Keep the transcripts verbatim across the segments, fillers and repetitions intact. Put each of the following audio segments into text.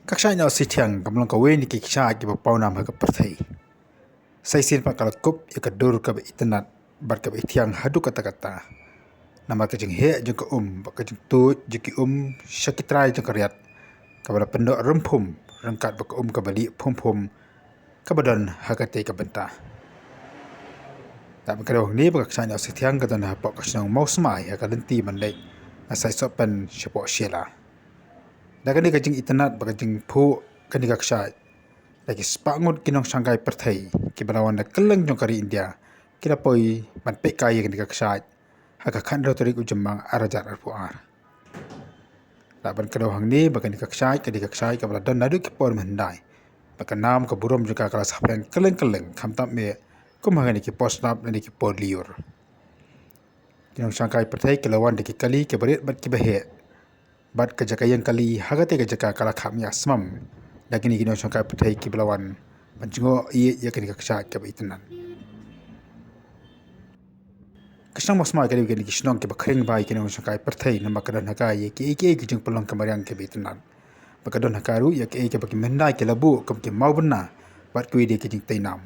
Ka kshaid Nongsiathiang kam long kawei na ki kshaid kiba pawnam ha ka pyrthei. Sa shisien pat ka la kup ïa ka dur kaba itynnad bad kaba ithiang haduh katta katta. Namar ka jingheh jong ka um bad ka jingtuid jong ki um sha ki trai jong ka riat, kaba la pyndoh rymphum ryngkat bad ka um kaba lieh phum phum kaba don ha katei ka bynta. Te ban kdew hangne ba ka kshaid Nongsiathiang ka don hapoh ka shnong Mawsmai ha ka lynti ban leit na Saisohpen shapoh Shella. Da kane ka jingitynnad bad ka jingphuh kane ka kshaid, da ki spah ngut ki nongshangkai pyrthei kiba la wan na kylleng jong ka ri India ki la poi ban peit kai ïa kane ka kshaid ha ka khathynriew tarik u Jymmang ar hajar arphew ar. Lah ban kdew hangne ba kane ka kshaid ka dei ka kshaid kaba la don naduh ki por mynhyndai, bad ka nam ka burom jong ka ka la saphriang kylleng kylleng, khamtam eh kum ha kine ki por sngap lane ki por lyiur. Ki nongshangkai pyrthei ki la wan da ki kali kiba rit bad kiba heh, bad ka jaka ïeng kali ha katei ka jaka ka la kham ïa smam da kine ki nongshangkai pyrthei kiba la wan ban jngoh ïa, ïa kane ka kshaid kaba itynnad. Ka shnong Mawsmai ka dei kane ki shnong kiba khring bha ïa ki nongshangkai pyrthei namar ka don ha ka ïa kiei kiei ki jingpynlong ka mariang kiba itynnad. Bad ka don ha ka ruh ïa kiei kiba ki mynhyndai ki la buh kum ki mawbynna bad kiwei de ki jingtei nam.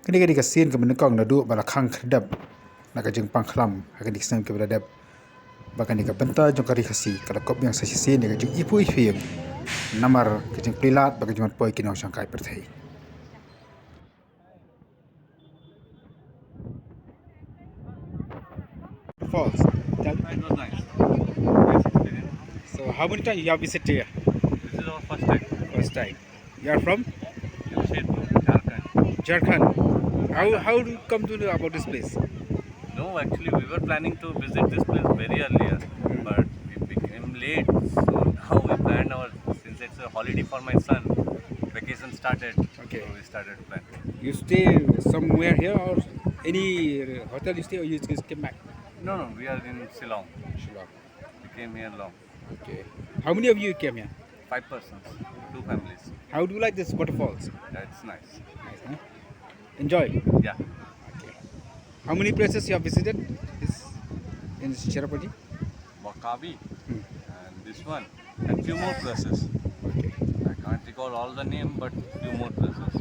Kane ka dei ka sien kaba nyngkong naduh ba la khang khyrdep na ka jingpang khlam ha kane ka snem kaba la dep, ba kane ka bynta jong ka ri Khasi ka la kup biang sa shisien ïa ka jingiphuh iphieng namar ka jingplie lad bad ka jingwan poi ki nongshangkai pyrthei. Falls. Tell- It was nice. Nice experience. So, how many times you have visited here? This is our first time. First time. You are from? Jamshedpur, Jharkhand. Jharkhand. How, how do you come to know about this place? No, actually, we were planning to visit this place very earlier, Hmm. but we became late. So now we planned our, since it's a holiday for my son, vacation started. Okay. So we started planning. You stay somewhere here or any uh, hotel you stay or you just came back? No, no, we are in Shillong. Shillong. We came here long. Okay. How many of you came here? Five persons, two families. How do you like this waterfalls? That's nice. Nice, huh? Enjoy. Yeah. Okay. How many places you have visited? This in Cherrapunji? Bokabi Hmm. and this one and few more places. Okay. I can't recall all the name, but few more places.